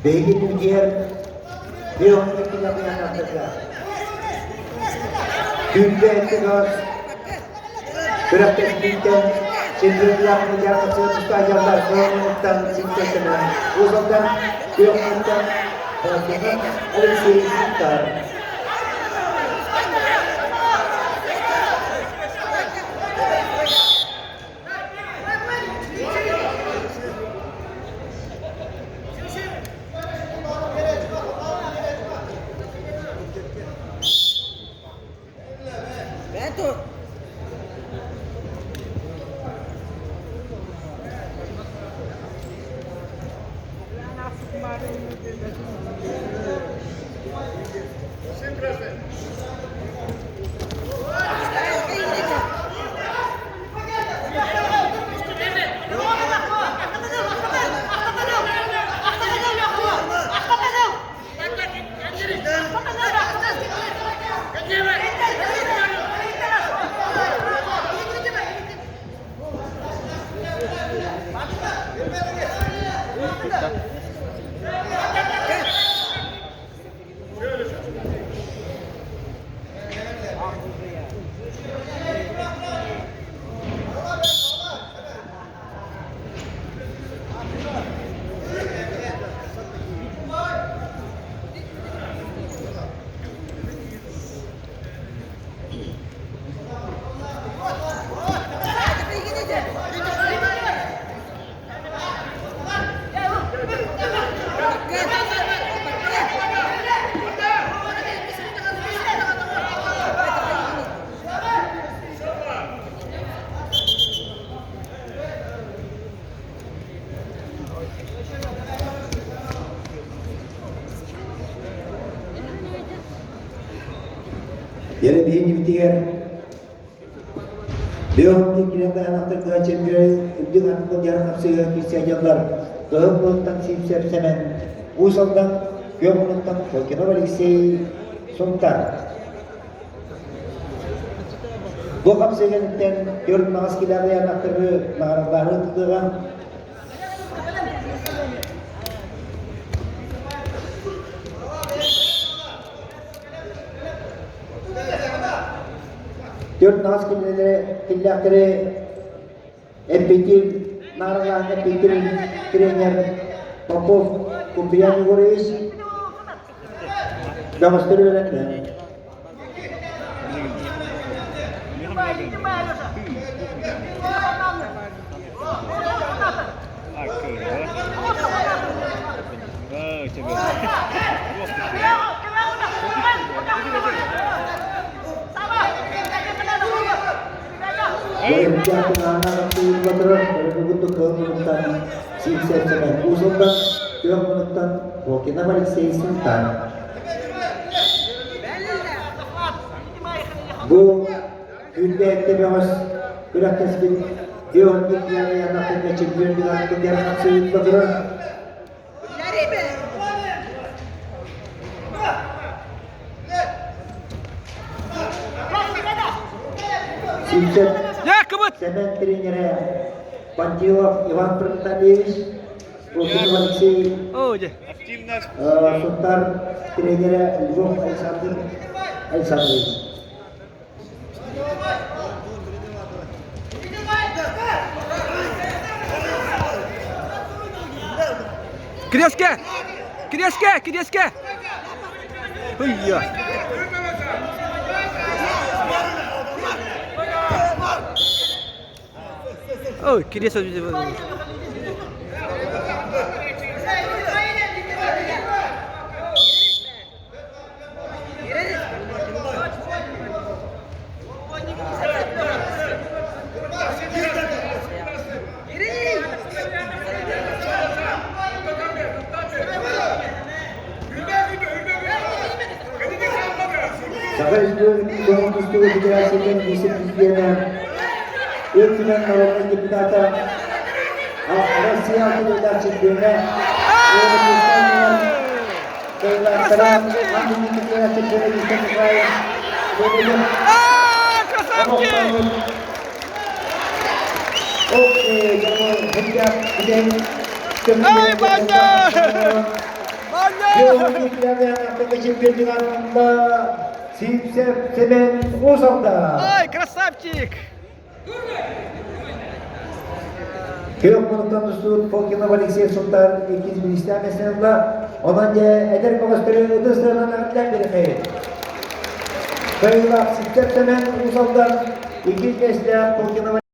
Биһиги түмүгэр биохтехнологияларга Күндээтигэр күрэхтэһииттэн чемпионнаах мудьаахатыттан кыаммыттан ситтэтинэн Уус-Алдан Күөхтүттэн Алексей Сунтаар. Диэри биһиги Биохтик килэн чемпион үрдүк аттыл дьарык киирсээдьаллар Кыһыл Мунуттан Сивцев Сэмэн, Уус Алдан Күөх Мунуттан Фокинов Алексей Сунтар. Бу хапсыгыныттан түөрт маҕас килэҕиянахтары наҕараллаһыы тутуга Түөрт наҕас киллээхтэри эппитин нааралаан эппитин тренер Попов Куприян Егорович бөҕөстөр үөрэннэ. Сивцев-Сэмэн Уус-Алдан, Күөх Мунуттан Фокинов Алексей Сунтан. Бу күндээтте бөҕөс күрэхтэспит Георгий Яна чемпион билааттыгар хапсыйытта турар. Сивцев Сэмэн тренерэ Пантилов Иван Прокопьевич, Фокинов Алексей Сунтар тренерэ Львов Александр Александрович. Кириэскэ! Кириэскэ! Кириэскэ! Ый-я! Ой, кириэс Саха Республикатын Көҥүл тустууга федерациятын вице-президенэ, Ил Түмэн народнай депутата, Россия алтылыылаах чемпиона, кыайыылаахтара Антонина чемпиона Виктор Николаевич Лебедев Красавчик! Ай, Ваня! Ваня! Ай, красавчик! Күөх мунуктан устубут Фокинов Алексей Сунтаар иккис бириистээх миэстэни ылла. Онон дьэ эдэр бөҕөстөрү ытыс тыаһынан эҕэрдэлээн биэрэхэйин. Кыайыылаах Ситтэр Сэмэн Уус Алдан иккис миэстээх Фокинов.